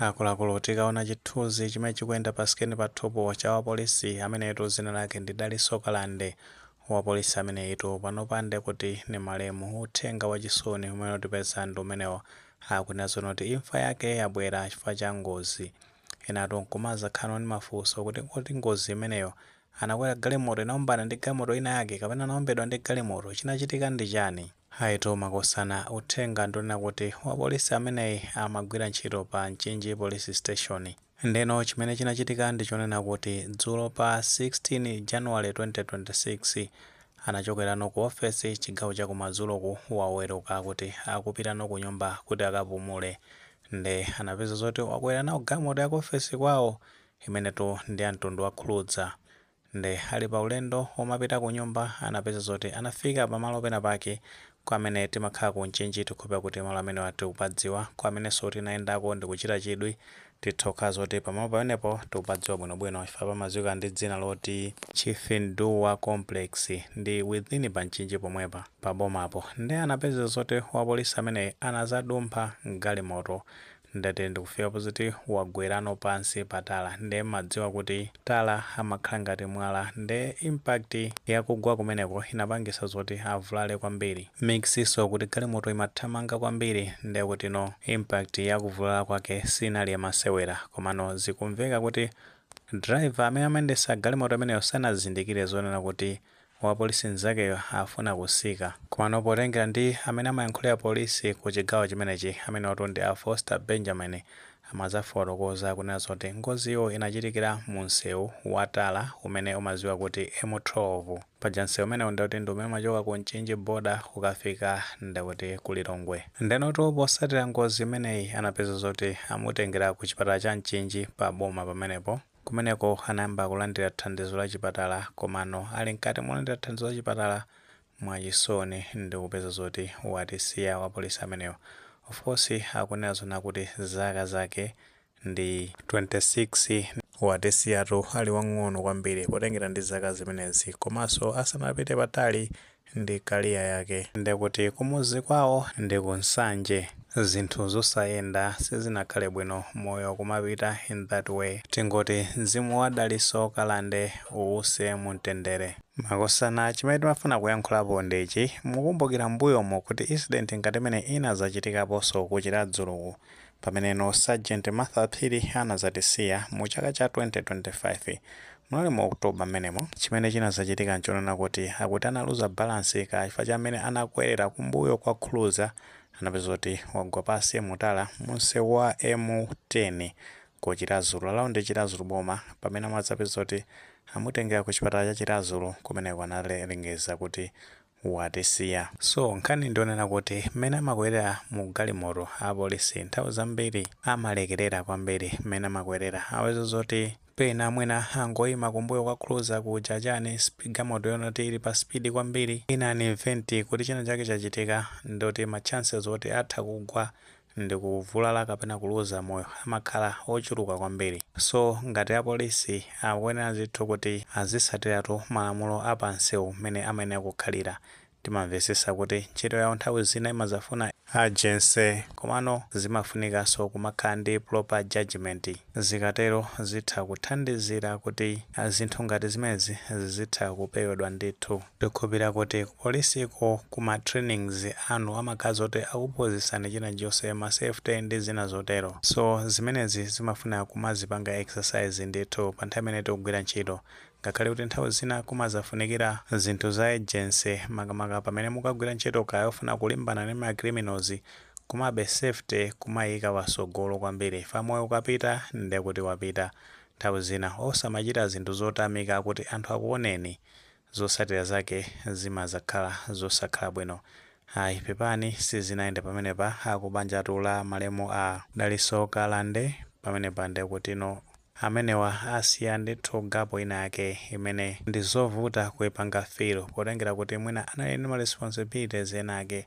Akuluakulu, tikaona chithunzi chimene chikuyenda pa screen pathupo cha wapolisi amenetu zina lake ndi Daliso Kalande, wapolisi ameneyitu panopande kuti ni malemu. Uthenga wachisoni umene utipeza ndi umenewo. Akunena kuti imfa yake yabwera chifukwa cha ngozi. Enatu nkumaza khano ndi mafunso kuti kodi ngozi imeneyo anakwera galimoto inaombana ndi galimoto ina yake, kapena anaombedwa ndi galimoto, chinachitika ndi chani? Ayitu makosana, uthenga ndionena kuti wapolisi ameneyi amagwira ntchito pa Mchinji Police Station. Ndeno chimene chinachitika ndi chonena kuti dzulo pa 16 January 2026 anachokerano ku ofesi chigawo chakumadzuloku, waweruka kuti akupitano ku nyumba kuti akapumule. Nde anapeza zoti wakwera nawo galimoto ya ku ofesi kwawo imenetu ndi ya mtundu wa Cruiser. Nde ali pa ulendo womapita ku nyumba, anapeza zoti anafika pamalo pena pake kwamene timakhala ku Mchinji. Tikhopa kuti malo amene tikupadziwa, kwamenenso tinayendako ndikuchita chidwi, tithoka zoti pamalo pamenepo tikupadziwa bwinobwino chifukwa pamadziwika ndi dzina loti Chifinduwa Complex, ndi within pa Mchinji pomwepa pabomapo. Nde anapeza zoti wapolisi amene anazadumpha galimoto, ndati ndikufika poziti wagwerano pansi patala. Nde madziwa kuti tala amakhala ngati mwala, nde impact yakugwa kumeneko inapangisa zoti avulale kwambiri, mixiso kuti galimoto imathamanga kwambiri. Nde kuti no impact yakuvulala kwake sinali yamasewera. Komano zikumveka kuti driver amene amayendesa galimoto ameneyo sanazindikire zonena kuti wapolisi mnzakeyo afuna kusika. Komano potengera ndi amene amayankhulira polisi ku chigawo chimenechi, amene watu ndi a Foster Benjamin, amazafotokoza kunena zoti ngoziyo inachitikira mu msewu wa tala umene umadziwa kuti M12. Paja msewu umenewu ndikuti ndi umene umachoka ku Mchinji border kukafika ndikuti ku Lilongwe. Ndenotu posatira ngozi imeneyi anapeza zoti amutengera ku chipatala cha Mchinji pa boma pamenepo. Kumeneko anayamba kulandira thandizo la chipatala, komano ali mkati molandira thandizo la chipatala, mwachisoni ndikupeza zoti watisiya wapolisi ameneyo. Of course akunena zona kuti zaka zake ndi 26. Watisiyatu ali wang'ono kwambiri potengera ndi zaka zimenezi, komanso asanapite patali ndi career yake. Ndikuti kumuzi kwawo ndi kuNsanje. Zinthu zosayenda, sizinakhale bwino, moyo kumapita in that way. Tingoti mzimu wa Daliso Kalande uwuse mumtendere. Makosana, chimene timafuna kuyankhulapo ndichi: mukumbukira mbuyomo kuti incident ngati imene inazachitikaponso ku Chiradzuluku, pameneno Sergeant Martha Phiri anazatisiya mu chaka cha 2025, munali mu October mmenemo. Chimene chinazachitika nchonena kuti akuti analuza balance ka chifukwa cha amene anakwerera kumbuyo kwa Cruiser, anapeza kuti wagwa pasi mutala munsewu wa M10 ku Chiradzulu, around Chiradzulu boma, pamene amadzapeza kuti amutengera ku chipatala cha Chiradzulu. Kumeneko analengeza kuti watisiya. So nkhani ndionena kuti mmene amakwerera mu galimoto apolisi, nthawi zambiri amalekerera kwambiri mmene amakwerera. Aweza zoti pena mwina angoyima kumbuyo kwa Cruiser kuja chani, galimoto yonoti ili pa speed kwambiri, ina an event kuti china chake chachitika, ndoti ma chances oti atha kugwa ndi kuvulala kapena kuluza moyo amakhala ochuluka kwambiri. So ngati apolisi akuyenera ndithu kuti azisatiratu malamulo apansewu mmene amayenera kukhalira. Timamvesesa kuti ntchito yawo nthawi zina imazafuna urgency, komano zimafunikanso kumakhala ndi proper judgment. Zikatero zitha kuthandizira kuti zinthu ngati zimenezi zitha kupewedwa ndithu. Tikukhulupirira kuti kupolisiko kuma trainings anu amakhala zoti akuphunzitsani china chonse, ma safety ndi zina zotero. So zimenezi zimafuna kumazipanga exercise ndithu pa nthawi imene tikugwira ntchito, ngakhale kuti nthawi zina kumazafunikira zinthu za urgency, makamaka pamene mukagwira ntchito kaya ofuna kulimbana ndi ma criminals, komabe safety kumayika pasogolo kwambiri. Fa moyo ukapita ndekuti wapita. Nthawi zina osamachita zinthu zotamika kuti anthu akuoneni, zotsatira zake zimazakhala zosakhala bwino. Ayi, pepani, sizinayende pamenepa. Akubanjatu la malemu a Daliso Kalande pamenepa, ndekutino amenewa asiya ndithu gap ina yake imene ndi zovuta kuipanga fill, potengera kuti mwina anali ndi ma responsibilities ena ake.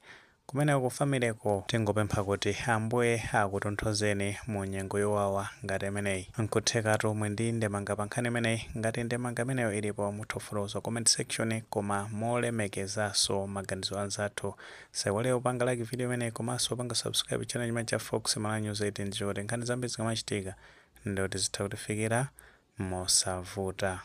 Kumeneko ku family-ko tingopempha kuti Ambuye akutonthozeni mu nyengo yowawa ngati imeneyi. Nkuthekatu muli ndi ndemanga pa nkhani imeneyi. Ngati ndemanga imeneyo ilipo, mutha kufotokoza comment section, koma molemekezanso maganizo anzathu. Saiwale kupanga like video imeneyi komanso kupanga subscribe channel chimene cha Fox Malawi News 18, choti nkhani zambiri zikamachitika ndikuti zitha kutifikira mosavuta.